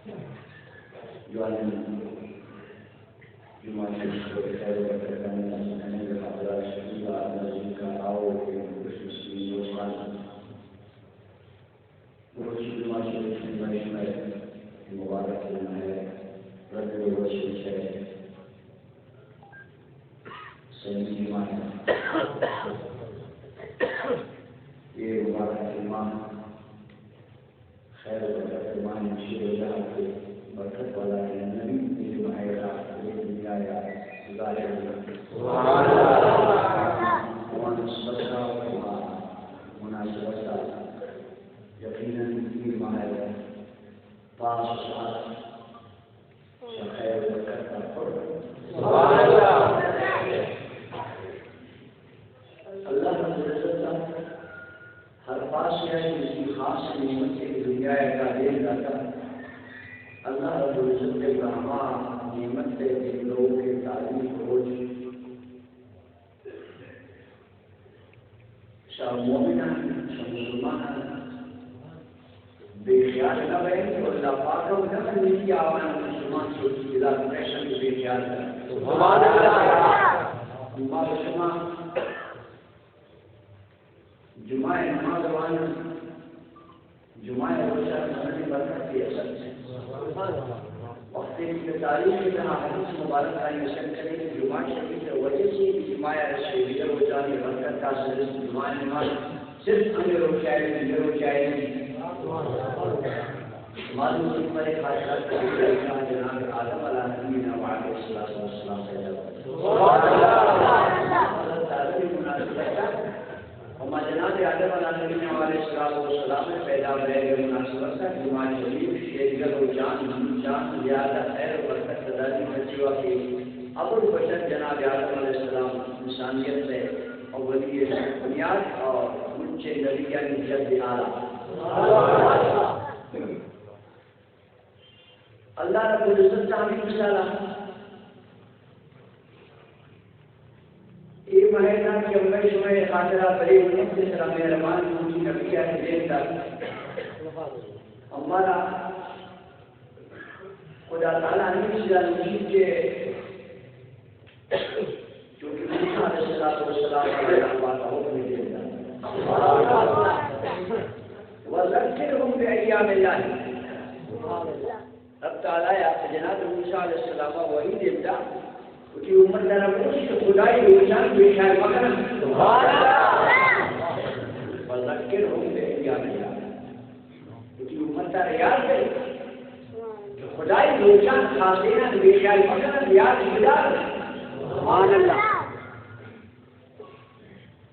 جوانیں جمعہ شریف ءِ خیر ءُ برکتانی نصیب کنگ ءِ خاطر ءَ شکریہ، نزیک ءَ آؤ کہ خوش نصیب دوستان، مروچی جمعہ شریف ءِ مبارک ماہ ربیع الاول شریف ءِ سیمی جمعہ ءِ، اے مبارک ماہ خیر ءُ برکت ءِ ماہ، ہمیشی وجہ ءَ کہ برکت والا کہ نبی اے ماہ ءَ را اے دنیا ءَ ظاہر بوت۔ سبحان اللہ۔ ہما نسبت ءَ، ہما مناسبت ءَ، یقیناً اے ماہ ءِ پاس ءُ ساعت چہ خیر ءُ برکت ءَ پر۔ سبحان اللہ۔ اللہ رب العزت ءَ ہر پاسے ءَ کہ وتی خاصیں نعمتے دنیا ءَ را دیم داتگ، اللہ رب العزت ءَ گوں ہما نعمت ءِ دیم لوگ ءِ تعریف ءِ روچ شہ مومنان، شہ مسلمانان بے خیال نہ بئے، تو اللہ پاک ہم نہ منی کہ آوان مسلمان سوچی دلا پریشان بے خیال نہ۔ سبحان اللہ۔ ما شما جمعہ ءِ نماز واناں، جمعہ ءِ روچ ءَ زمانیں برکت ءِ اثر اِنت۔ وقتے کہ تاریخ ءِ تہا حدیث مبارک ءَ نشان کنیں کہ جمعہ شریف ءِ وجہ چی کہ جمعہ ءَ شیوی ءِ روچانی برکت ءَ صرف جمعہ ءِ نماز صرف ہمے روچ ءَ، ہمے روچ ءَ۔ معلوم ہے، ہمارے خاص طور پر جناب آدم علیہ السلام پیدا ہوئے۔ حضرت آدم کی مناسبت ہے۔ ہما جناب آدم علیہ السلام ءِ پیدا بئیگ ءِ مناسبت ءَ جمعہ شریف شیدگہ روچاں، ہمچاں زیادہ خیر ءُ برکت ءَ داری، پرچے کہ ابوالبشر جناب آدم علیہ السلام انسانیت ءِ اولی بنیاد اور مچیں نبیانی جد اعلیٰ۔ اللہ رب العزت ءَ ہمے مثال ءَ اے ماہ ءَ کہ ہمے شمئے خاطر ءَ بلے امت ءِ سرا مہربان بوتی نبی ءَ دیم دات۔ ہمارا خدا تعالیٰ ہمے چیز ءَ لوٹیت کہ چونکہ موسیٰ علیہ الصلوٰۃ والسلام ءَ اللہ پاک ءَ حکم دیم دات۔ وذکرهم بأیام اللہ۔ رب تعالیٰ ءَ جناب موسیٰ علیہ السلام ءَ وحی دیم دات، وتی امت ءَ را گوشت کہ خدائی روچاں بے خیال مکن۔ سبحان اللہ۔ وذکرهم بأیام اللہ۔ وتی امت ءَ را یاد دے کہ خدائی روچاں خاصیں بے خیال مکن، یاد بدار۔ سبحان اللہ۔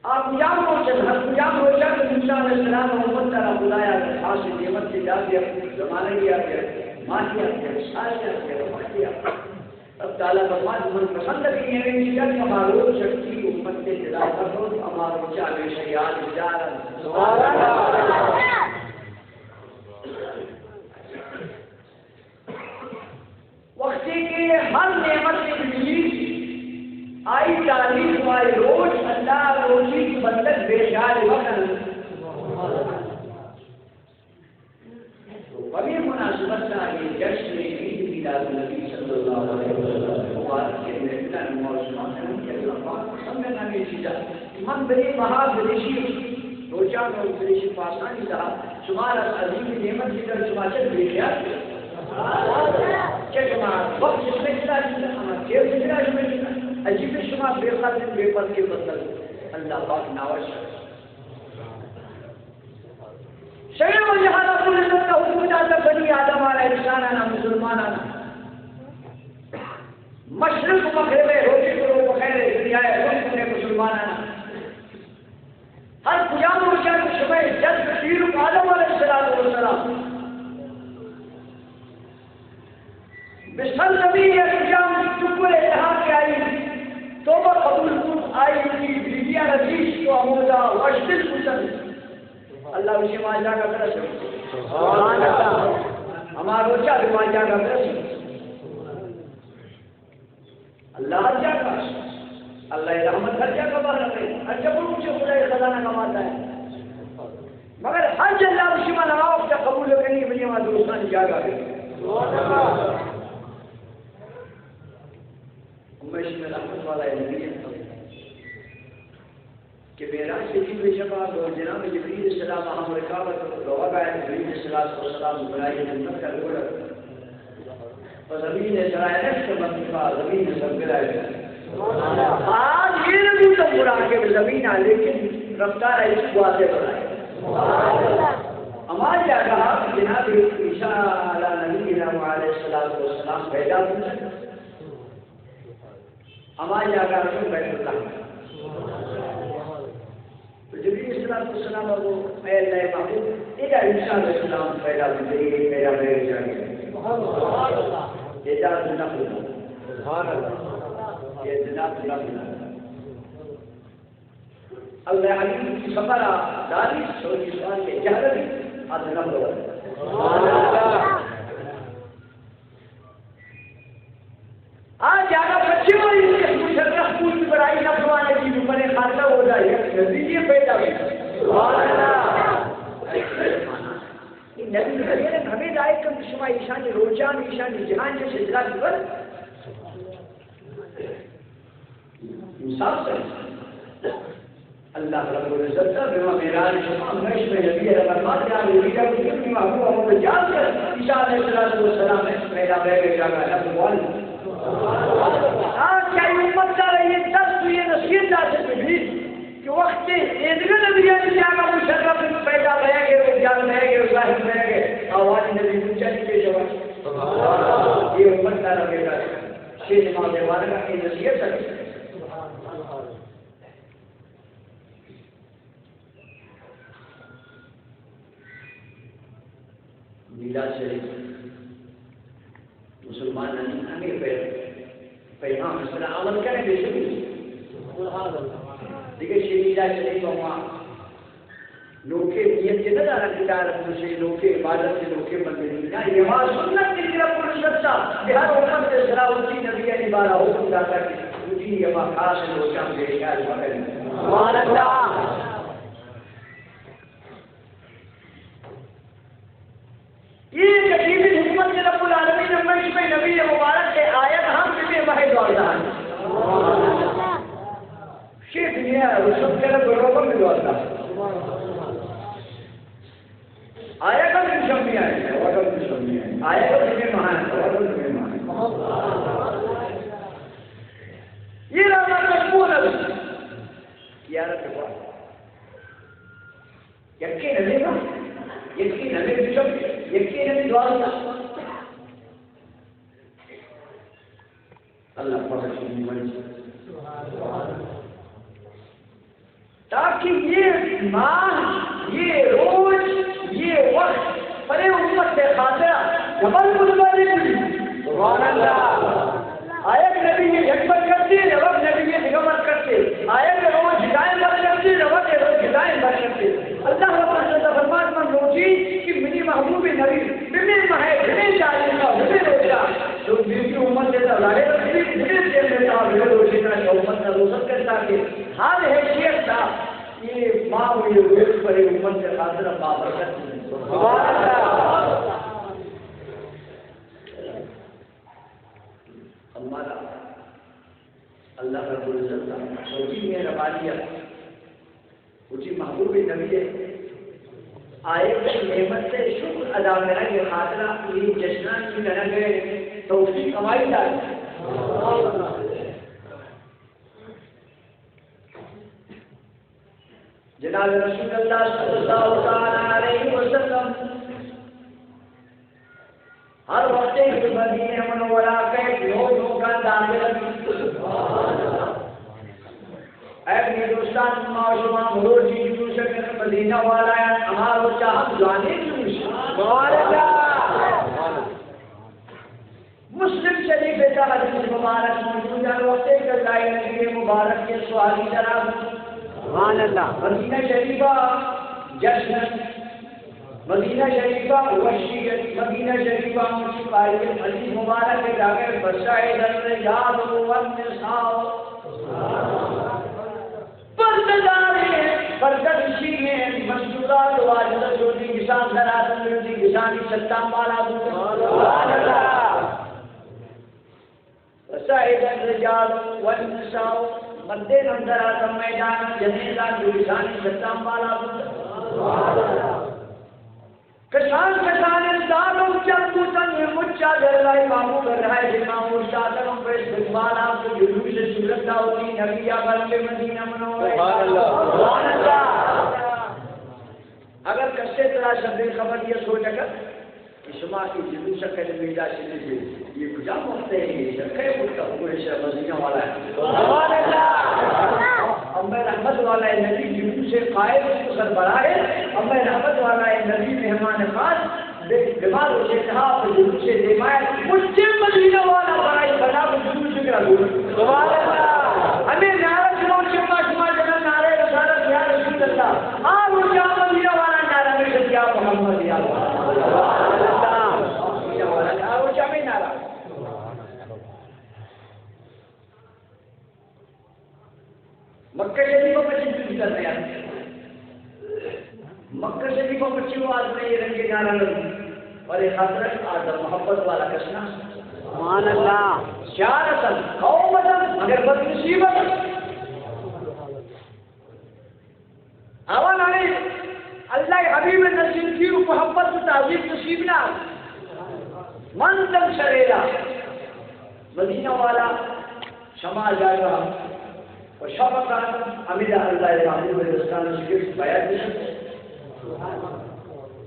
آ کجام روچ اَنت؟ ہر کجام روچ اَنت کہ موسیٰ علیہ السلام ءِ امت ءَ را خدایا خاصیں نعمتے دات، یک زمانگے ءَ، یک ماہے ءَ، یک سالے ءَ، یک وختے ءَ۔ رب تعالیٰ فرمات، من پسند کنیں ہمے چیزاں کہ ہما روچ شکتی امت ءِ دل ءَ بروت، ہما روچ ءَ ہمیشہ یاد بدار اَنت۔ سبحان اللہ۔ وقتی کہ ہر نعمت بجیت، آئی تعریف ءُ آئی روچ اللہ ءَ لوٹیت کہ بندگ بے خیال مکن۔ تو پمے مناسبت ءَ اے جشن عید میلاد النبی صلی اللہ علیہ وسلم مبارک ءِ محفل ءَ ما شما کنیں کہ اللہ پاک پسند نہ ہمے چیزا۔ من بلے بہا بلشی روچان ءُ بلشی پاسانی تہا شمارا عظیم نعمت ءِ در شما چہ بے خیال۔ چہ شما وقت شمئے چلا جتا، ہما تیر شمئے چلا۔ عجیب شما بے قدر بے پرکے بندگ۔ اللہ پاک ناوش۔ شمئے وجہ ءَ رب العزت ءَ حکم داتا بنی آدم ءَ را، انسانانا، مسلمانانا۔ مشرق مغرب ءَ روچے برو بخیر، دنیا ءَ روچ کنے مسلمانانا۔ ہر کجام روچ ءَ کہ شمئے جد پیرک آدم علیہ الصلوٰۃ والسلام بہ سرزمین ءَ کجام ٹکرے تہا کہ آئی توبہ قبول بوت، آئی وتی بیبیاں را دیست تو ہمودا وشدل بوتنت۔ اللہ وشی ما جاگہ برسے۔ سبحان اللہ۔ ہما روچ ءَ ما جاگہ برسے۔ اللہ ہر جاگہ است۔ اللہ ءِ رحمت ہر جاگہ بہر اِنت۔ ہر جاگہ روچ ءَ خدائے خزانہ کماتا ہے۔ مگر ہر جاگہ شما نہ وقت قبول کنی، بلے ما دوستان جاگہ بے۔ ہمیش میں رحمت والا نبی ہے کہ معراج شریف ءِ شپا گوں جناب جبریل علیہ السلام ہم رکابت روگا ہے۔ جبریل علیہ السلام گناہی خدمت کا گوڑا و زمین ءِ سرا نشت، من پہ زمین ءِ سر گرائے۔ آج یہ نہ بوتا برا کہ زمین آ، لیکن رفتار ایسی واضح بنائے۔ ہما جاگہ جناب عیسیٰ علی نبینا و علیہ الصلوۃ والسلام پیدا بوتا، ہما جاگہ بیت اللہ۔ تو جبریل علیہ الصلوۃ والسلام ءَ گو، اے اللہ ءِ محبوب، ادا عیسیٰ علیہ السلام پیدا بوتگ، اے پیدا بئیگ ءِ جاگہ۔ اعجاز نقل۔ اعجاز نقل۔ اللہ حبیب کی سفر ءَ دانی سوچی سوال کے جہل بھی از نقل۔ آ جاگہ پچے والی اس کے مشرف پوری بڑائی نفروانگی، بلے خاطر ہو جائے، نتیجے پیدا ہوئے۔ سبحان اللہ۔ یہ نبی ہمیں ہمیں لائق کہ شما ایشانی روچان، ایشانی جہان جیسے دلال بن۔ انصاف کرے۔ اللہ رب العزت ءَ بما معراج شما ہمیش میں نبی ءَ فرمات، یا نبی ءَ کہ تم محبوب ہم جان کر، عیسیٰ علیہ الصلوۃ والسلام ءِ پیدا بئیگ ءِ جاگہ نہ بوان۔ آج کیا امت ءَ یہ درس، یہ نصیحت حاصل بھی کہ وقت ایدگہ نبی ءِ جاگہ مشرف پیدا بئیگ ءِ، جان بئیگ ءِ، ظاہر بئیگ ءِ، آواز نبی پوچھا نہیں پیش ہوا۔ یہ امت ءَ نبی کا شیر ما دیوان کا یہ نصیحت ہے۔ میلاد شریف مسلمانانی ہمیں پہ-، پیغام اس طرح عمل کریں بے شک۔ دیگہ شی میلاد شریف ہوا نوکے نیت کے نہ دارا کہ دار سے نوکے عبادت سے نوکے بندگی نہ، یہ ہمارا سنت کی طرف پوری سچا کہ ہر امت سے صلاح ہوتی نبی علی بارہ حکم داتا کہ مجھے یہ خاص لوچا بے خیال مدن۔ سبحان اللہ۔ یہ قدیم حکمت رب العالمین ہمیش میں نبی مبارک کے آیت ہم بے ماہ دوازدہ۔ شیخ دنیا رسول کے رب العالمین دوازدہ۔ آیت ہم سمجھ آئے، آیت ہم سمجھ آئے۔ آیت ہم بے ماہ ہے، آیت ہم بے ماہ ہے۔ یہ رب العالمین کیا رب العالمین یکے نبی ما، یکے نبی بشم، یکے نبی دوازدہ۔ اللہ پاک شما منی۔ تاکہ یہ ماہ، یہ روز، یہ وقت پرے امت کے خاطر ڈبل قربانی دی۔ سبحان اللہ۔ آیگ نبی یک برکتے، روگ نبی دگہ برکتے۔ آیگ روز جدائیں برکتے، روگ روز جدائیں برکتے۔ اللہ رب العزت فرمات، من لوٹی کہ منی محبوب نبی بمے ماہ، بمے تاریخ، بمے روچا، تو بیبی امت دیتا ظاہر بمے، بمے دین دیتا، بمے روچے کا امت نہ روزت کرتا کہ ہر حیثیت تا یہ ماہ و یہ روز پر امت کے خاطر بابرکت۔ سبحان اللہ۔ ہمارا اللہ رب العزت ءَ وتی مہربانی ءَ وتی محبوب نبی ءَ آئی نعمت ءِ شکر ادا کنگ ءِ خاطر ءَ اے جشنانی کنگ ءِ توفیق ہمائی دات۔ جناب رسول اللہ صلی اللہ تعالی علیہ وسلم ہر وقت کہ مدینہ منورہ ءَ کئیت، نوک نوکاں داخل بیت۔ اے منی دوستان، ما شما مروچی جلوس ءَ کہ مدینہ والا ءَ ہما روچا ہم جوانیں جلوس۔ مسلم شریف ءِ تہا حدیث مبارک موجود ہے، وقت کہ اللہ ءِ نبی مبارک ءِ صحابی ترا۔ سبحان اللہ۔ مدینہ شریف ءَ جشن، مدینہ شریف ءَ وشی، مدینہ شریف ءَ مصیبت، حدیث مبارک ءِ جاگہ بشائر الرجال والنساء۔ پردہ داریں، پردہ نشینیں، مستورات و عاجزہ چوٹی گسان دراتن، چوٹی گسانی چھتاں بالا بوتن۔ شهد الرجال والنساء، مردین ہم در آتن میدان، جنین زان دوشانی شتان بالا بوت۔ کسان کسان زالم چپ بوتن، یہ مچا در رائے بابو، در رائے امام استاد ہم پر استقبال آپ کو جلوس صورت داؤدی نبی یا بلکہ مدینہ منورہ۔ سبحان اللہ۔ سبحان اللہ۔ اگر کسے ترا شبیر خبر یہ سوچ کر کہ شما کہ جلوس ء کلمہ دا شنیدے، یہ کجا مفت ہے، یہ کئے بوتا؟ وہ ایشا مدینہ والا ہے۔ سبحان اللہ۔ امبے رحمت والا ہے نبی، جلوس قائد کو سربراہ ہے۔ امبے رحمت والا ہے نبی، مہمان خاص، بے-، بیمار و چیتہا پہ جلوس دیما ہے۔ مجھے مدینہ والا بڑائی بنا کو جلوس کرا دور۔ سبحان اللہ۔ ہمیں نعرہ سنو، چما شما جنا نعرہ رسالت یا رسول اللہ۔ آ روچا مدینہ والا نعرہ میں شد، یا محمد یا محمد۔ آ روچا میں نعرہ۔ مکہ شریف میں پچیس دن چل رہا ہے۔ مکہ شریف میں پچیس آدمی یہ رنگ نعرہ لگی۔ اور ایک حضرت آدم محبت والا کشنا۔ سبحان اللہ۔ سیادتاً، قومتاً، مگر بدنصیبتاً۔ آوان ہمیں اللہ حبیب نصیب کی محبت و تعظیم نصیب نہ۔ من تن شریرا مدینہ والا شما جاگا و شفقا ہمیدا اللہ محبوب دستان شکر بیعت بشت۔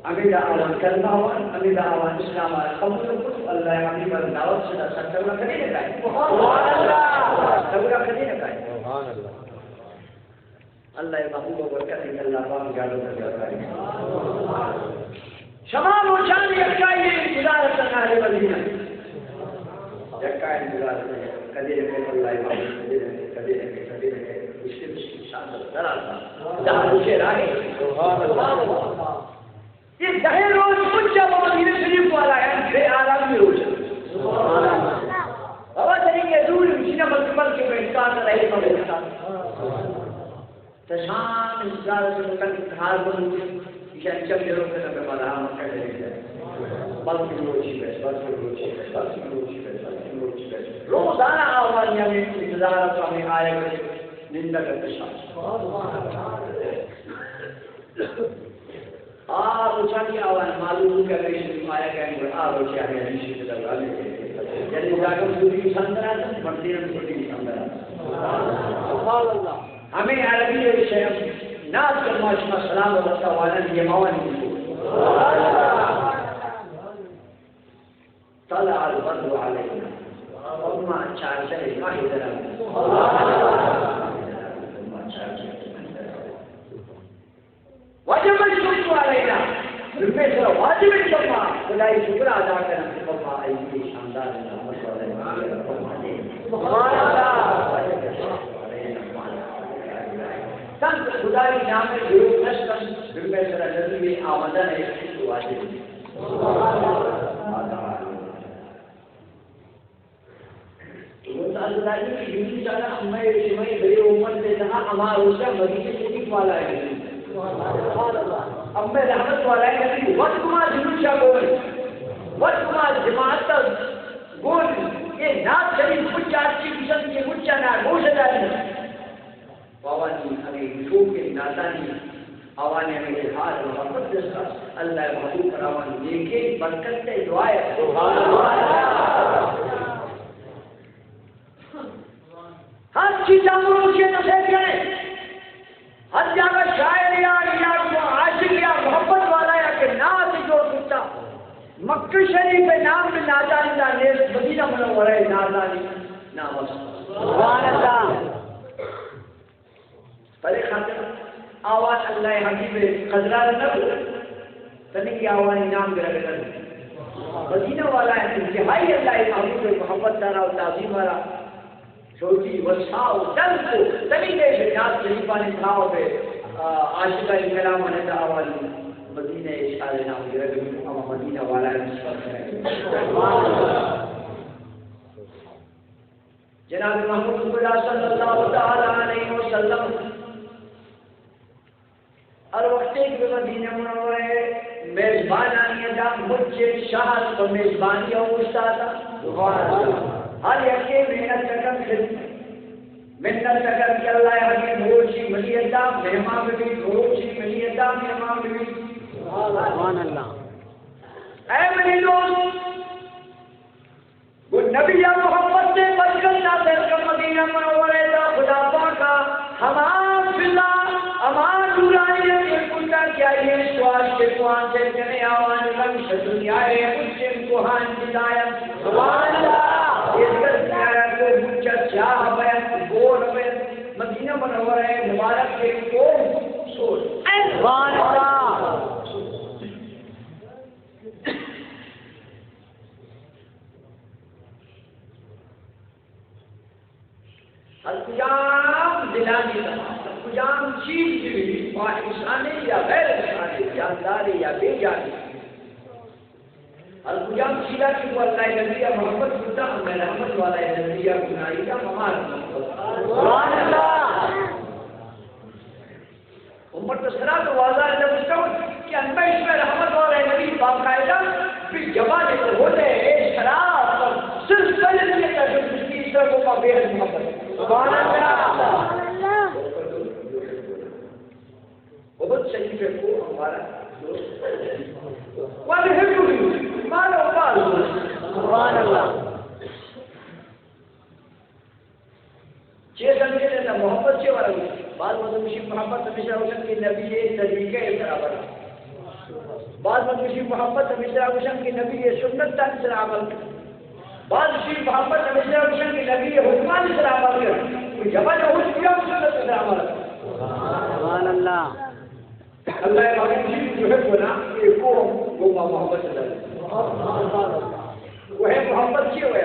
ہمیدا آوان کلمہ وان، ہمیدا آوان اسلام قبول کت، اللہ حبیب دعوت شدا سکتا کدی نہ کائے۔ سبحان اللہ۔ سکتا کدی نہ کائے۔ سبحان اللہ۔ اللہ محبوب و برکت انت، اللہ پاک جاگہ در جاگہ۔ شما روچان یکائی گزارت اہل مدینہ۔ یکائی گزارت، کدی رکھے اللہ محبوب، کدی رکھے، کدی رکھے، کدی رکھے، مشکل، مشکل شان در آتا۔ جہاں روچے راہے۔ سبحان اللہ۔ یہ دہیں روچ مجھا وہ مدینہ شریف والا ہے، بے آرامی روچ۔ بابا تری کے دور مشینہ بلکہ بلکہ میں انسان رہے تو انسان۔ تشان انسان سے مکن انتحار بنو، یہ انچم جلو کے نمبر والا مکہ شریف ہے۔ بلکہ روچی بس، بلکہ روچی بس، بلکہ روچی بس، بلکہ روچی بس۔ روزانہ آوانی ہمیں انتظار تو ہمیں آئے گئے نندہ کا تشان۔ آ روچانی آوان معلوم کہ ہمیں شریف آیا کہ ہم آ روچے ہمیں حدیث کے دوران میں یعنی جاگم سوری سندرا، مردین سوری سندرا۔ سبحان اللہ۔ ہمیں عربی ہے شیخ ناز کرما شما سلام و بتا وانا یہ موانی کو۔ طلع البدر علينا، فما چارچر ماہ درا، فما چارچر ماہ درا۔ وجب الشكر علينا، ہمیں سر واجب شما خدائی شکر ادا کرن، فما ایدی شاندار نعمت والے، فما نے۔ سبحان اللہ۔ وجب الشكر علينا، تن خدائی نام گروہ نشتن، ہمیں سر نبی آمدن ہے، واجب۔ تو اللہ تعالیٰ کی جنوب جانا، امہ شمع بڑے امت سے تہا ہما روچا مدینہ شریف والا ہے۔ امہ رحمت والا ہے، کبھی وقت ما جنوب جا گول، وقت ما جماعت تا گول، یہ ناز شریف مجھا اچھی قسم کے مجھا نا گوش داری۔ آوانی ہمے شوق ناتانی، آوانی ہمے جہاد محبت دستا، اللہ محبوب پر آوانی نیکیں برکت تے دعا ہے۔ سبحان اللہ۔ ہر چیز امروز کے نشے کریں، ہر جگہ شاعر یا، یا عاشق یا محبت والا یا کہ نعت جو کرتا، مکہ شریف نام میں ناتانی دا نیست، مدینہ منورہ ناتانی نام است۔ سبحان اللہ۔ بلے خاطر آوان اللہ حبیب قدران نہ بو، تنگی آوانی نام گرگ نہ بو۔ مدینہ والا انتہائی اللہ محبوب محبت دارا و تعظیم والا، چھوٹی وسا و دل کو تنگی دے سے ناز شریفانی تھا و بے، آ، عاشقانی کلام نے دا آوانی مدینہ اشار نام گرگ نہ بو، اما مدینہ والا نسبت کرے۔ جناب محمود خدا صلی اللہ تعالی علیہ وسلم ہر وقت ایک بہ مدینہ منورہ میزبانانی دا مچ شہر تو میزبانی اوشتاتا۔ ہر یکے محنت کنت، منت کنت کہ اللہ ءَ ہمے مروچی منی ادا مہمان بہ بیت، مروچی منی ادا مہمان بہ بیت۔ سبحان اللہ۔ اے منی دوست، گوں نبی ءِ محبت ءِ برکت ءَ در کم مدینہ منورہ ءَ خدا پاک ءَ ہما فضا، ہما نورانیت ایر کتگ کہ آئی ءِ شوہاز کہ کوہاں چہ جنیں آوانی رنگ شہ دنیا ءِ مچیں کوہاں جتا انت۔ سبحان اللہ۔ اے دنیا ءَ کوہ مچ ءَ سیاہ بینت، گور بینت، مدینہ منورہ ءِ مبارک ءِ کوہ سور۔ سبحان اللہ۔ ہر کجام دلانی تہا، ہر کجام چیز بھی، خواہ انسانے یا غیر انسانے، جاندارے یا بے جانے، ہر کجام چیزا کہ وہ اللہ نبی یا محبت بوتا، ہمیں رحمت والا نبی یا گناہی یا ہمارا محبت۔ سبحان اللہ۔ امت ءِ سرا تو واضح نبشتہ کہ انبہ شمئے رحمت والے نبی باقاعدہ بھی جوان تو ہوتے ہیں شراب پر صرف سجن کے تجربے کی طرف کو بے حد محبت۔ سبحان اللہ۔ بہت شریف ہے وہ ہمارا دوست۔ والے ہیں تو بھی مارا پاس۔ سبحان اللہ۔ چے سمجھے نا محبت چے والا؟ بعض مردم گوشی محبت ہمیشہ روشن کہ نبی ءِ طریقہ ءِ سرا بنا۔ بعض مردم گوشی محبت ہمیشہ روشن کہ نبی ءِ سنت تان سرا عمل کن۔ بعض گوشی محبت ہمیشہ روشن کہ نبی ءِ حکمان سرا عمل کن۔ کوئی جبر نہ ہو، سنت سرا عمل کن۔ سبحان اللہ۔ اللہ ءِ بارے میں جو ہے نا، یہ قوم گوما محبت ہے۔ وہ ہے محبت کی ہوا؟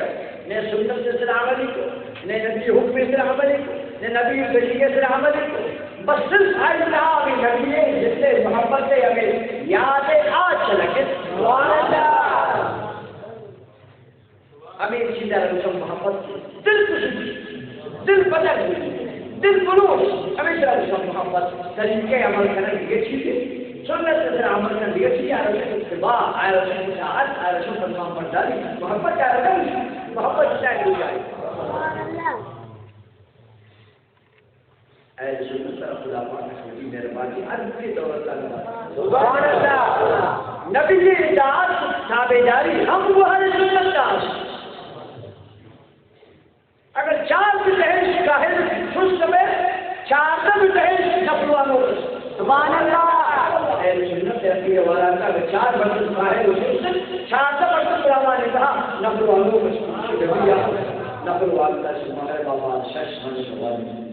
نہ سنت سے عمل کو، نہ نبی حکم سے عمل کو، نہ نبی طریقے سے عمل کو۔ بس صرف اللہ بھی نبی ہے، جس سے محبت ہے، ہمیں یاد ہے، آج چلا کے۔ سبحان اللہ۔ ہمے چیز ءَ را گوشاں محبت، دل خوش، دل پتگ، دل پروش، ہمیش ءَ را گوشاں محبت۔ طریقہ عمل کنگ دگہ چیزے، سنت ءِ سرا عمل کنگ دگہ چیزے، آ را گوشاں اتباع، آ را گوشاں اطاعت، آ را گوشاں فرمان برداری۔ محبت ءَ را نہ گوشاں، محبت چاہے گوشاں۔ اہل سنت ءَ را خدا پاک ءَ وتی مہربانی ہر وقت دولت ءَ نواز۔ سبحان اللہ۔ نبی ءِ اطاعت، تابعداری ہم وہ اہل سنت ءَ است۔ اگر چار بہ دہش کاہل سست بہ، چاردہ بہ دہش نفل وانو۔ سبحان اللہ۔ اہل سنت ءِ عقیدہ والا کا اگر چار مردم کاہل و سست، چاردہ مردم براوان کہا نفل وانو۔ نفل وانتا شما ہے بابا شش من شوال۔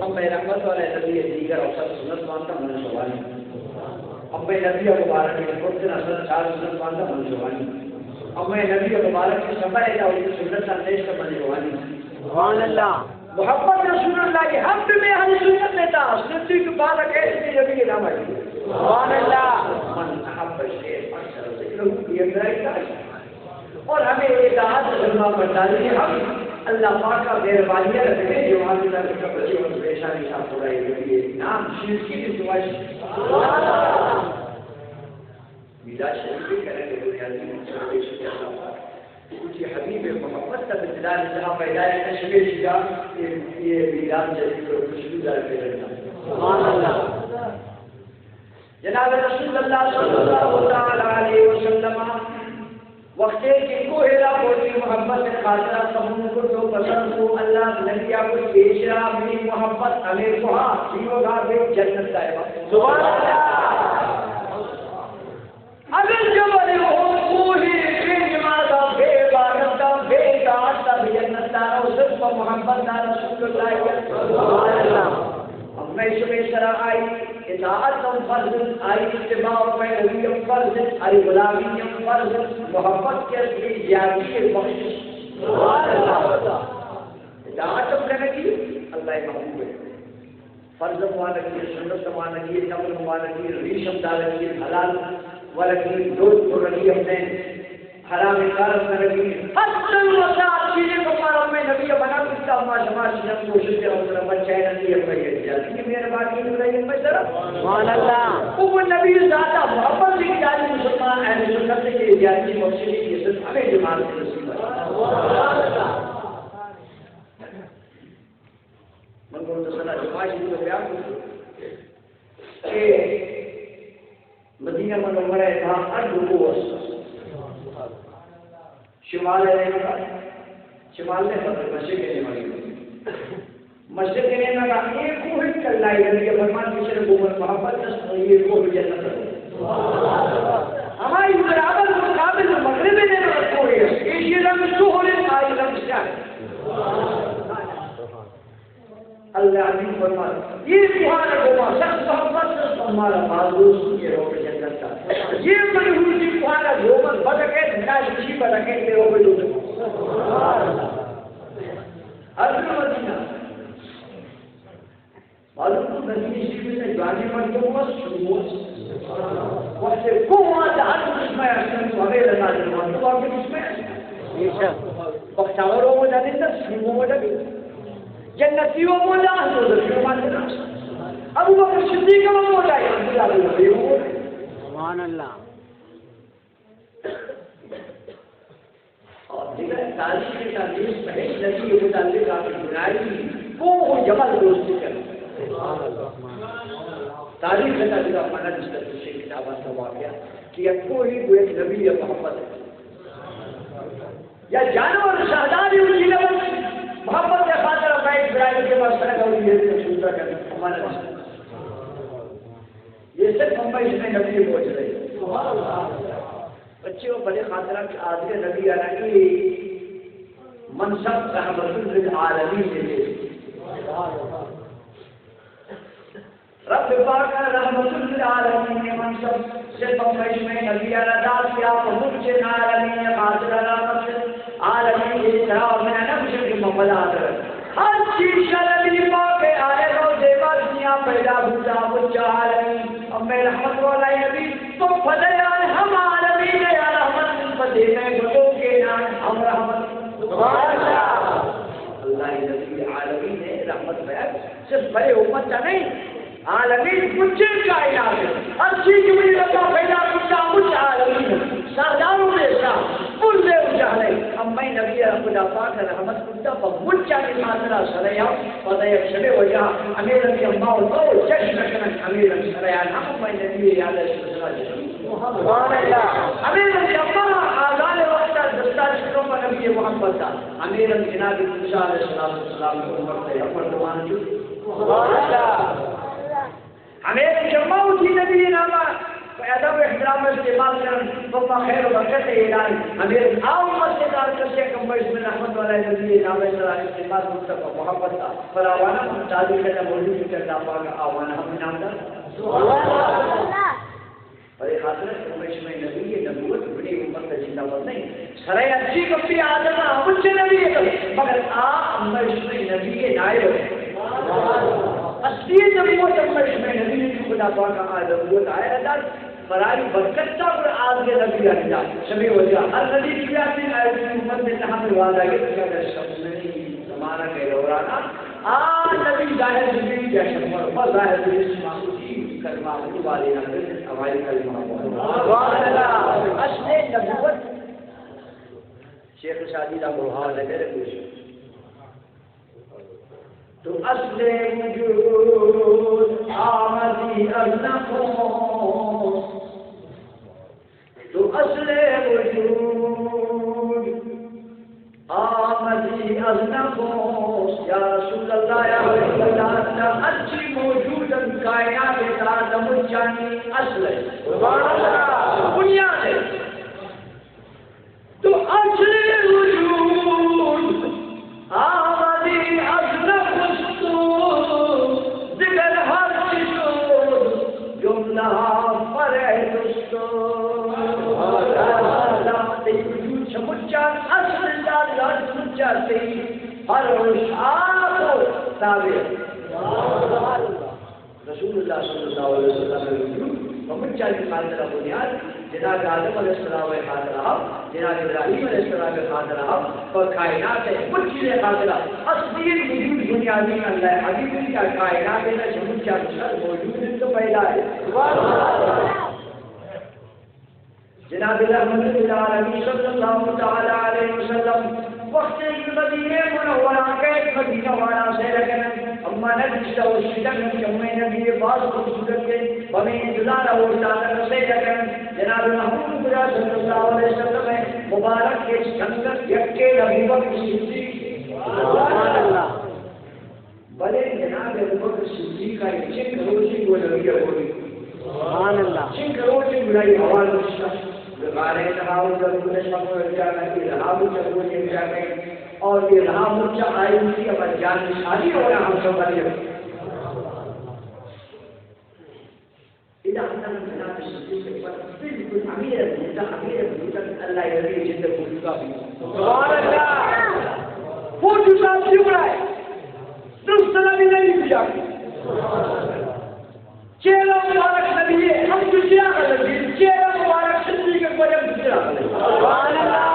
امئے رحمت والے نبی ءِ دیگر اوسط سنت وانتا من شوانی۔ امئے نبی ءِ مبارک ءِ گفتن اصل چار سنت وانتا من شوانی۔ امئے نبی ءِ مبارک ءِ سفر ءِ دعوت سنت ءَ نیشت من شوانی۔ سبحان اللہ۔ محمد رسول اللہ کہ ہم بہ مئے اہل سنت ءِ تہا، صدیق پاک ءِ نبی ءِ نام ءَ۔ سبحان اللہ۔ من احب الشیء اکثر ذکرہ فی اکثر۔ اور ہمے اطاعت و فرمانبرداری ہم اللہ پاک ءِ مہربانی ءَ لگے جو ہم تک بچے اور پریشانی صاحب خدای نبی نام شرکی بھی دعائش۔ میلاد شریف ءِ کرنے بنیادی مقصد ایش کہ اللہ پاک وتی حبیب ءِ محبت ءَ دلانی تہا پیدا کنت، شمے چیزا یہ، یہ میلاد شریف ءِ خوشبودار کرنا۔ سبحان اللہ۔ جناب رسول اللہ صلی اللہ تعالی علیہ وسلم وقتے کہ کوہ ہرا بوتی محبت ءِ خاطرا قبول کو تو پسند کو، اللہ نبی ءَ کو پیشرا منی محبت ہمیں کوہا جیوگا بے جنت دائما۔ سبحان اللہ۔ اگر جبل احد کوہے بے نمازا، بے عبادتا، بے اطاعتا، بے جنتا، او صرف محبتا رسول اللہ۔ سبحان اللہ۔ ہمیں شمے سرا آئی اطاعت ہم فرض، آئی اتباع پیروی ہم فرض، آئی غلامی ہم فرض، محبت کے اصلی زیادتی بخشش۔ سبحان اللہ۔ اطاعت ہم کرنے کی اللہ محبوب ہے۔ فرض وانگی، سنت وانگی، نفل وانگی، ریشم دارگی، حلال ورگی، دود پرگی، اپنے حرام کار کرگی۔ حتی وسا چیزیں کفار ہمیں نبی منع کرتا، ما شما چیزیں کوشش کے حوصلہ بچائے نبی ہمیں یہ جلدی مہربانی خدای ہمیں طرف۔ سبحان اللہ۔ وہ نبی ذاتا محبت کی جاری مسلمان اہل سنت کے جاری مقصد یہ صرف ہمیں جماعت نصیب ہے۔ کہ مدینہ منورہ ءِ تہا ہر دو کوہ است۔ شمال ءِ نیمگ ءَ، شمال ءِ نیمگ ءَ، مشرق ءِ نیمگ ءَ۔ مشرق ءِ نیمگ ءَ اے کوہ کہ اللہ ءِ نبی ءَ فرمائیت کہ شر گوں من محبت است، اے کوہ جنت ءِ۔ ہمائی برابر مقابل مغرب ءِ نیمگ ءَ کوہ است۔ ایشی رنگ سہر، آئی رنگ سیاہ۔ اللہ حبیب فرمائیت، اے کوہ ءَ را گوں ما سخت محبت است، مارا باز دوست، اے روگ جنت ءَ۔ اے منحوسی کوہ ءَ را گوں من بدکیت، نہ چی بدکیت، اے روگ دوزخ ءَ۔ حضرت مدینہ۔ معلوم تو مدینہ شریف ءِ جوانیں مردم است، شوم است۔ وقت کوہ ءَ ہر دشمن است، تو ہمیں لگا دے، تو ہمیں دشمن است۔ بختاور ءَ موجود انت، شوم ءَ موجود انت۔ جنتی ءَ موجود انت، دوزخی ءَ موجود انت۔ ابوبکر صدیق ءَ موجود انت، عبداللہ بن ابی ءَ موجود انت۔ سبحان اللہ۔ اور دیگر تاریخ کا نیز صحیح نبی ءِ متعلق آپ برائی کوہ و جبل دوست کرنا۔ تاریخ کا دیگر مانا جس طرح سے کتاب کا واقعہ کہ یک کوہ ہی کو ایک نبی یا محبت ہے۔ یا جانور شہداری و جیلہ محبت کے خاطر اپنا ایک برائی کے پاس سر کا یہ سوچا کر ہمارا یہ صرف ہم اس میں نبی پہنچ رہے ہیں۔ بچے و بڑے خاطرہ کہ آدھے نبی آنا اے منصب رحمت للعالمین دے۔ رب پاک رحمت للعالمین ءِ منصب صرف ہمیش میں نبی آنا دات کہ آپ مچ عالمین خاطر رحمت عالمین کے طرح میں نہ مجھے کہ مفلات۔ ہر چیز شر نبی پاک ءِ آئے روزے بعد دنیا پیدا بوتا، مچ عالمین۔ اب میں رحمت والا نبی تو فضیان ہم عالمین یا رحمت، پدے میں بتو کے نام ہم رحمت۔ سبحان اللہ۔ اللہ نبی عالمین ءِ رحمت بیان صرف بڑے امت کا نہیں، عالمین مچ کائنات ءِ۔ ہر چیز جو منی ربا پیدا کرتا مچ عالمین۔ سرداروں میں سا پل دے اجالے۔ اب میں نبی خدا پاک رحمت کرتا پر مچ کے خاطرہ سریا۔ پدا یک شبے وجہ ہمیں رنگ اما و تو جشن کنن، ہمیں رنگ سریا نام میں نبی یاد ہے سرا جشن۔ سبحان اللہ۔ ہمیں رنگ اما آزان وقت دستا شروع پر نبی محمد دا۔ ہمیں رنگ جناب موسیٰ علیہ الصلوۃ والسلام کو عمر تے عمر دوان جو۔ سبحان اللہ۔ ہمیں رنگ اما اسی نبی ناما ادب و احترام استعمال کرن، تو پا خیر و برکت اعلان۔ ہمیں رنگ آ امت سے کار کرتے کم بشمیر رحمت والا نبی نام سرا استعمال مطلب محبت دا۔ فراوانہ ہم تاریخ ءِ موجود کردہ پاک آوانہ ہم نام دا۔ سبحان اللہ۔ بلے خاطر ہے کہ ہمیش میں نبی نبوت بڑی امت کا زندہ بند نہیں۔ سرے اچھی کپی آدم ہم اچھے نبی ہے، مگر آ ہمیش میں نبی نائب ہے۔ اصلی نبوت ہمیش میں نبی، خدا پاک آ نبوت آئے اللہ۔ برای برکت تا پر آدگہ نبی آتکا۔ شمی وجہ ہر نبی کی آتی آئی امت میں نہ ہمیں وعدہ یہ کہ اگر شخص نہیں زمانہ کے دورانا آ نبی ظاہر بی یا شمر ما ظاہر بی شما کی کلمہ کو والے نہ کرے ہماری کلمہ کو۔ اصل نبوت شیخ سعدی دا بہار ہے میرے کچھ تو اصل وجود آمدی از نخست، تو اصل وجود آمدی از نخست۔ یا رسول اللہ، یا حبیب اللہ، تا ہرچی موجود انت کائنات ءِ تہا دمجانی اصل ہے۔ سبحان اللہ۔ بنیاد ہے۔ تو اصل وجود آمدی از نخست، دگر ہر چی شد جملہ فرع جست۔ تئی وجود چمچان اصل دار دار چمچان تئی فرع و شاخ و تابع۔ رسول اللہ صلی اللہ علیہ وسلم ءِ وجود و مچانی خاطر ءَ بنیاد، جناب آدم علیہ السلام ءِ خاطر ءَ ہم، جناب ابراہیم علیہ السلام ءِ خاطر ءَ ہم، پر کائنات ءِ مچی ءِ خاطر ءَ اصلی وجود بنیادی اللہ ءِ حبیب ءِ کائنات ءِ شمول چار شر موجود انت تو پیدا ہے۔ جناب رحمت للعالمین صلی اللہ تعالی علیہ وسلم وقت مدینہ منورہ کے مدینہ والا سے لگن ما نہ دیستہ و شتگ انت کہ مئے نبی ء باز خوبصورت انت، پمے انتظار ء اوشتاتگ رسیت کنت۔ جناب محمود خدا صلی اللہ علیہ وسلم ء مبارک ء سنگت یکے ابوبکر صدیق۔ سبحان اللہ۔ بلے جناب ابوبکر صدیق ء چنک روچے گوں نبی ء بوت۔ سبحان اللہ۔ چنک روچے گوں آئی حوال نشتہ۔ غار ء تہا و ضرور شپ و جاگہ، اے رہا و چکو جاگہ۔ اور اے رہا مچ آئی تھی اب جان نشانی ہو رہا ہم سب بنے۔ ادا ہم جناب صدیق اکبر بالکل امیر بوتا، امیر بوتا، اللہ ء نبی جند بوتا بھی۔ سبحان اللہ۔ فوٹو صاحب کیوں بنائے؟ درست نبی نہیں دیا۔ چہرہ مبارک نبی ہے، ہم دوسرا کا نبی، چہرہ مبارک صدیق اکبر ہم دوسرا کا نبی۔ سبحان اللہ۔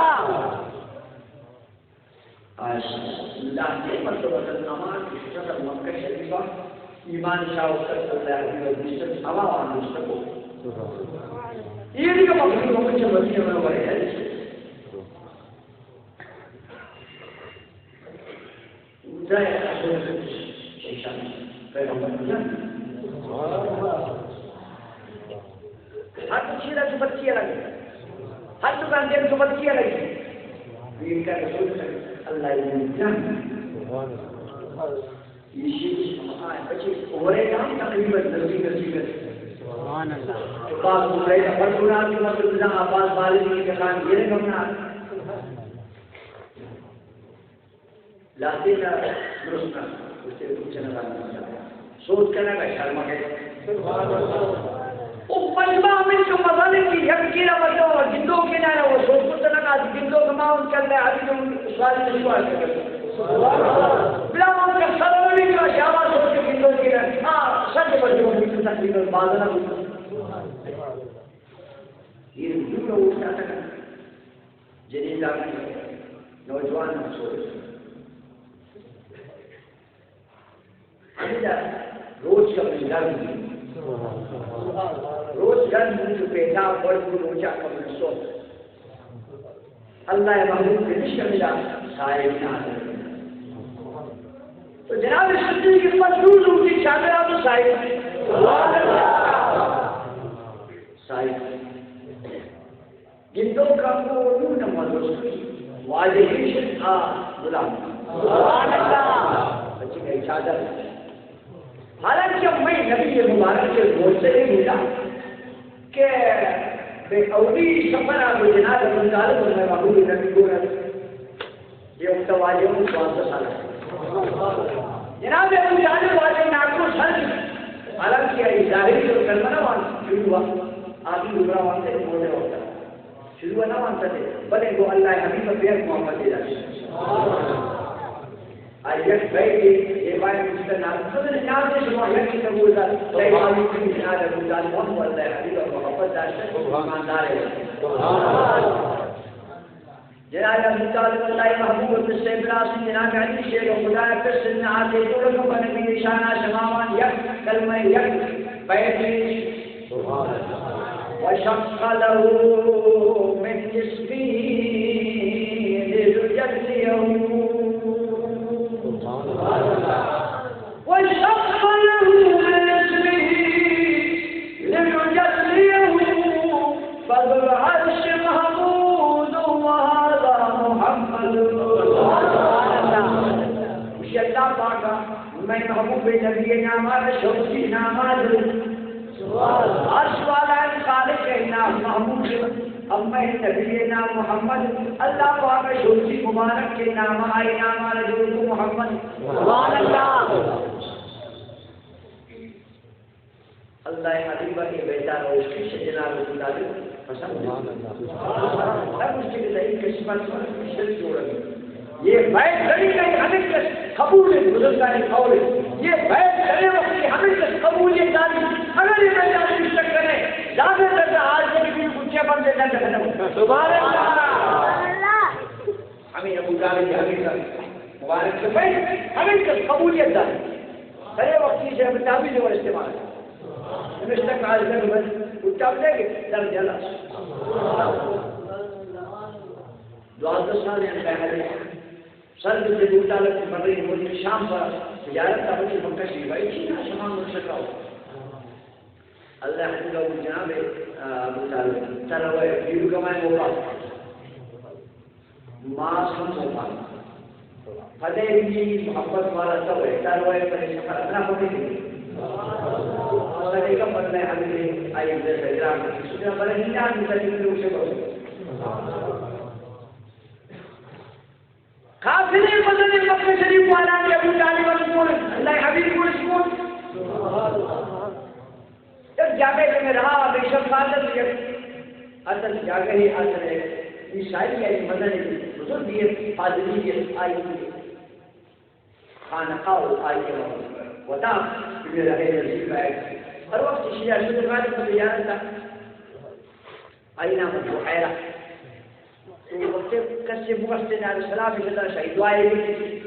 آج اللہ نے مطلب اما شریفہ ایمان شاہ و صلی اللہ علیہ وسلم ہوا وان دوست کو۔ یہ بھی مخلوق ہم چھ مدینہ منورہ ہے۔ اودا ء حضرت شیشان پیغمبر بزان۔ ہر تو چیرا تو بچی الگ۔ ہر تو کان دیم تو بچی الگ۔ یہ کا رسول اللہ علیہ وسلم۔ یہ شیش ہمارے بچے عمرے نام تقریباً نزدیک نزدیک ہے۔ سبحان اللہ۔ بعض عمرے کا فرق ہونا کہ مطلب نہ بعض بالغ کے کان یہ نہ کرنا۔ لہتیں ء درست نہ، گوشتے روچ نہ زانت۔ سوچ کنگ ء شرم ء کئیت۔ او مجمع من تو مزن کہ یک کیرا مردم و گندوک نہ و سوچ کت نہ، گندوک ما ان کر لے، ابھی تم سوال سوال کر۔ بلا من کا سلام علیکم، شاباش سوچ گندوک نہ، ہاں، سچ بجو، تقریباً بازار۔ یہ دور اٹھتا تھا۔ جنین داخل نوجوان ہم سوچ۔ ہمیں روچ کا من گرم۔ روچ گرم ہوں تو پیدا بڑھ کو روچا کا من سوچ۔ اللہ محمود کے نشہ ملا سائے نہ۔ تو جناب صدیق پر دور دور کی چادر آپ سائے۔ سائے۔ گندوک ء گوں نوں نماز واجہ ایش آ غلام۔ سبحان اللہ۔ بچے کا اجازت۔ حالانکہ میں نبی مبارک کے معجزہ یہ بولا کہ بے اولی سفر آ کو جناب ابو طالب اور میں محبوب نبی کو یہ وقت واجہ ہوں دوازدہ سال ہے۔ جناب ابو طالب واجہ ناکو سر، حالانکہ یہ ظاہری طور کلمہ نہ وان شروع ہوا، آخری عمرہ وان سے موٹے وقت شروع نہ وان سے، بلے وہ اللہ حبیب پہ محبت دے۔ آج یک بھائی کے یہ بھائی مجھ پر نام، تو نے نام سے شما یک کی قبول دا، صحیح معلوم کی بنا ابو طالب ہم اللہ حبیب اور محبت داشت، ایماندار ہے۔ جناب ابو طالب اللہ محبوب، قصہ ابراہیم، جناب علی شیر خدا، قصہ نہ آتے جوڑ کو نبی نشانہ شماوان یک کلمہ یک بیت۔ وشق له من جسمه ليجليه۔ وشق له من جسمه ليجليه۔ فذو العرش محمود وهذا محمد۔ اسی اللہ پاک میں محبوب نبی نام آ شوقی نام آ۔ عرش والا خالق نام محمود، اما نبی نام محمد۔ اللہ پاک شوقی مبارک کے نام آئے نام آ محمد۔ سبحان اللہ۔ اللہ حبیب کے بیدار و عشق سے جناب ابو طالب پسند ہے۔ ہر مشکل صحیح قسمت پر مشکل جوڑ ہے۔ یہ بیت غنی کا ہمیں کس قبول ہے، بزرگان قول ہے۔ یہ بیت کرے وقت کی ہمیں کس قبولیت داری۔ اگر یہ بیت آپ مشتق کریں، زیادہ تر آج بھی کچھ بندے نہ کرنا۔ سبحان اللہ۔ ہمیں ابو طالب کی ہمیں کس مبارک سے بیت ہمیں کس قبولیت داری۔ کرے وقت کی سے ہمیں تعبیر جو استعمال ہے۔ ہمیشہ کال کر بس اٹھا دے گے، در جلا۔ دوازدہ سال ہیں پہلے۔ سر بوت ابو طالب کہ مرے ملک شام پہ تجارت ءَ بچے مکہ شریف ءَ، چی نا شما مرشد ءَ؟ اللہ حبیب ابو جناب، آ، ابو طالب، تروے پیرو کمائے موقع، ماس ہم موقع۔ پدے بھی محبت والا تو ہے، تروے پر سفر اپنا پکڑ لے۔ سرے کا پتہ ہے، ہمیں آئی دے گرام، سنا بڑا ہی نام، سنا بڑا ہی نام۔ کافریں مزنیں مکہ شریف والا کہ ابو طالب ءَ گوشت، اللہ ءِ حبیب ءَ گوشت۔ یک جاگہے کہ رہا، بے شک حاضر، یک اصل جاگہے، اصل عیسائی ءِ مزنیں بزرگے، پادری ءِ، آئی خانقاہ ءُ آئی وتا کہ رہے نزیک ءَ۔ ہر وقت شیعہ شد غالب زیارت ءَ۔ آئی نام بحیرہ۔ تو وقت کسے بواسطے نہ سلام شدا شاہی دعائے بھی۔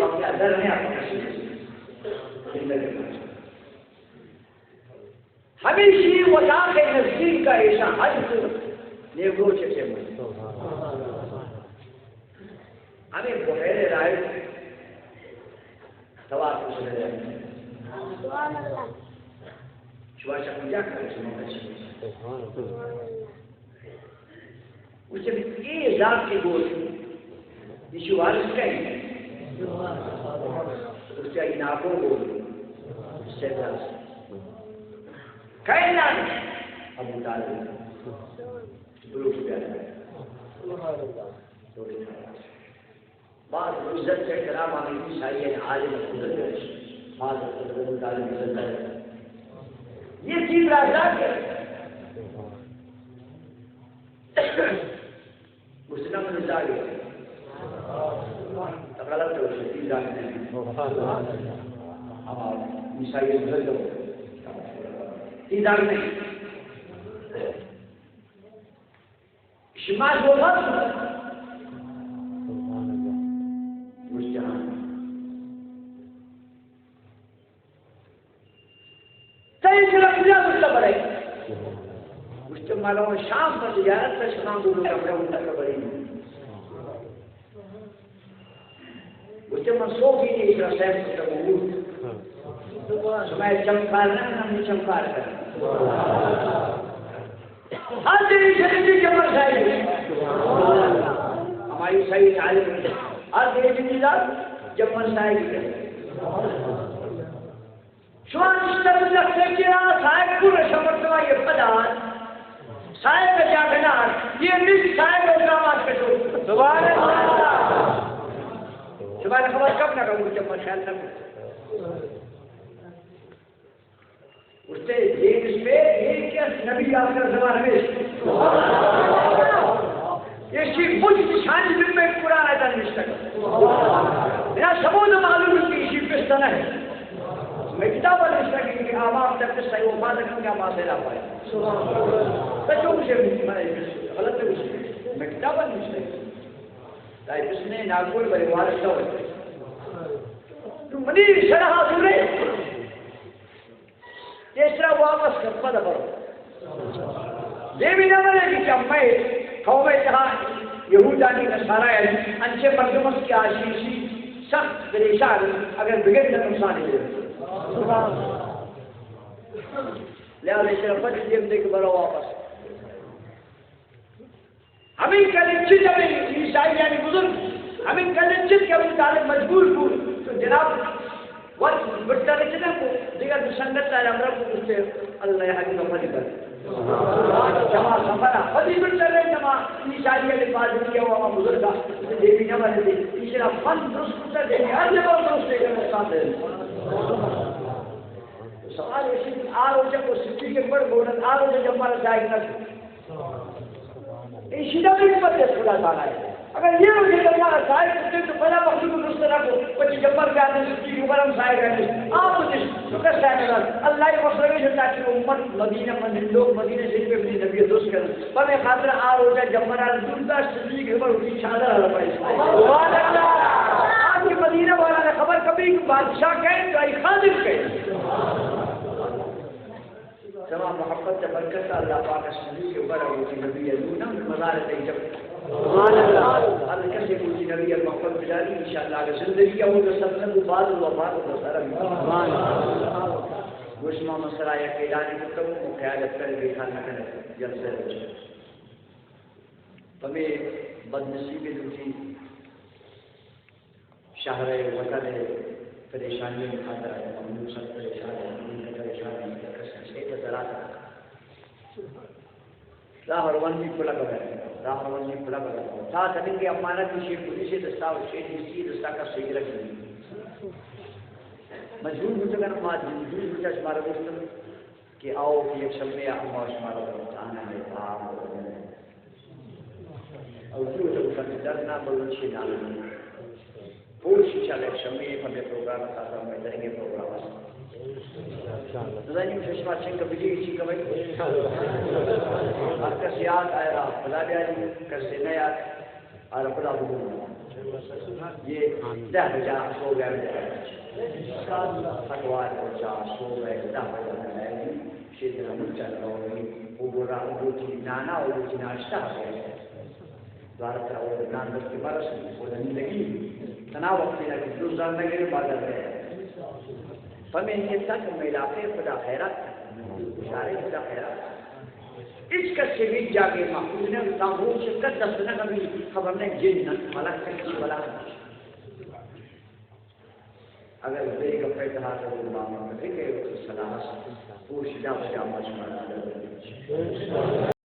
وقت اندر نہیں آپ کسے۔ زندگی۔ ہمیشی وتاخ نزدیک کا ایشاں حج کو نیگو چکے من۔ ہمیں بحیرہ رائے طواف کو سنے۔ سبحان اللہ۔ شما چہ کجا کارے شما بچی؟ سبحان اللہ۔ گوشتے، اے ذات کہ گوشت، ایشی وارث کئے؟ گوشتے، اے ناکو گوشت، سیدہ۔ کئے نام؟ ابو طالب۔ بلوچ بیان۔ باز عزت ءُ احترام آنی عیسائی عالم بزرگ ہے۔ باز عالم بزرگ ہے۔ یہ چیز راجا کے مسلم نے جاگے۔ تو غلط ہے، چیز جاگے نہیں۔ ہم عیسائی بزرگ ہو۔ چیز جاگے نہیں۔ شما جو مت۔ گوشت، ہاں۔ تئی سر کجا گوشت برے؟ گوشت، ما رو شام پہ تجارت، شما گو کمرہ اون تک برے۔ گوشتے، من سوگی نہیں، اشرا صاحب کو تب بود۔ شما چمکار نہ، ہم چمکار کر۔ ہر دن شریف جمر صاحب۔ ہماری صحیح تعلیم۔ ہر دن جمر صاحب۔ شما نشتہ بزختے کہ آ صاحب پورا شمردما یہ پدان، صاحب کا جاگنا، یہ نشت صاحب کا داماد کشو۔ سبحان اللہ۔ شما خبر کب نہ کرو، جب میں خیال نہ کرو۔ اس سے دین اس پہ یہ کہ نبی آخر زمان میں ایشی مجھ نشانی دل میں قرآن آیت نوشتہ کن۔ میرا سمود معلوم ہے کہ ایشی قصہ نہ ہے۔ میں کتاب نوشتہ کی کہ آمار تک قصہ ہے، وہ بات ہے کہ آمار سے لا پائے۔ تو جو مجھے میں غلط ہے، میں کتاب نوشتہ کی۔ تاکہ اس نے ناکول بھائی وارث نہ ہوتے۔ تو منی شرح سورے۔ تیسرا واپس کپت برو۔ دیمی نہ بنے کہ چمے قوم تہا یہودانی نصارا انچے مردم است کہ آشیشی سخت پریشان، اگر بگن نہ نقصان دے۔ لہذا اس طرح پد دیم دے کہ برو واپس۔ ہمیں کلیں چت، ہمیں عیسائی یعنی بزرگ، ہمیں کلیں چت کہ ابو طالب مجبور کو، تو جناب وقت بٹا رچنا کو، دیگر تو سنگت دار امرا کو، اس سے اللہ حبیب پدی بر۔ جماعت سفرا پدی بٹا رہے، جماعت عیسائی یعنی پادری یا وہ بزرگ، اس سے دیوی نہ بنے دے، اس سے فن درست کتا دے، ہر جگہ درست دے کر نقصان دے۔ سوال ایشی کہ آ روچہ کو صدیق اکبر بولن، آ روچہ جماعت جائز نہ۔ ایشی دا بھی حکمت ہے خدا تعالیٰ ہے۔ اگر یہ ہو کہ اللہ صاحب کرتے تو پہلا مخلوق دوست نہ کو، پچی جبر کا آدمی سچی مکرم صاحب ہے، آپ کو جس مکر صاحب ہے، اللہ یہ مخلوق ہے تاکہ امت مدینہ من لوگ مدینہ شریف میں اپنی نبی دوست کریں۔ پر میں خاطر آ روچہ جبر آل دور دا صدیق عمر کی چادر آل پائے۔ سبحان اللہ۔ آپ کی مدینہ والا نے خبر کبھی کہ بادشاہ کہیں تو آئی خادم کہیں۔ سما محبت ءِ برکت ءَ اللہ پاک ءَ صدیق اکبر ءَ گوشی نبی ءَ نوں نہ مزار ءَ تئی جب۔ سبحان اللہ۔ ہر کسے گوشی نبی ءَ محبت بجاری انشاءاللہ اگر زندگی ءَ ہوں تو سب نہ تو بعد و بعد و سر۔ گوش ما مسئلہ یک اعلان کرتا ہوں، خیال اکثر بیٹھا نہ کرے، جلسے روچ۔ پمے بدنصیبی لوٹی شہر ءِ وطن ءِ پریشانی ءِ خاطر ءَ ممنون سخت پریشان ءَ، ممنون پریشان ءَ، کس کس ءِ درات ءَ۔ راہ روانی پلگ ءَ، راہ روانی پلگ ءَ۔ تا تننگے امانت شے پولیس ءِ دستا و شے ڈی سی ءِ دستا کس ءِ گرگ نہیں۔ مجبور بوتگن ما، مجبور بوتگ شمارا گوشتن کہ آؤ کہ یک شمے ءَ ہم شمارا تانا ہے، باہر اور جو تو کن درنا بلوچی نام۔ پوش انشاءاللہ یک شمے پہ مئے پروگرام ءَ، تازہ مئے درنگیں پروگرام است۔ نزانی شما چنگ بجی چی کمئی۔ ہر کس یاد آیا خدا بیاری، کس نہ یاد آیا خدا بگو۔ یہ دہ بجا سو گئے۔ پٹوار بجا سو گئے، دہ بجا نہ آئی۔ شیدر ہم چل رہی، وہ بولا، وہ چی نانا، وہ چی ناشتہ ہے۔ دوارہ ترا وہ نان دست مرس، وہ زمین لگی۔ تنا وقت نہ کہ دو زان نہ گئے، بازار گئے۔ پمے یہ تک میلاپے خدا خیرات، اشارے خدا خیرات۔ اس کا سیوی جاگے محفوظ نے، تام روچ کا دست نہ کبھی خبر نہیں، جن نہ ملک سے بلا۔ اگر بے گپے تہا تو ماما کبھی کہ صلاح پوش جا بجا مجمع۔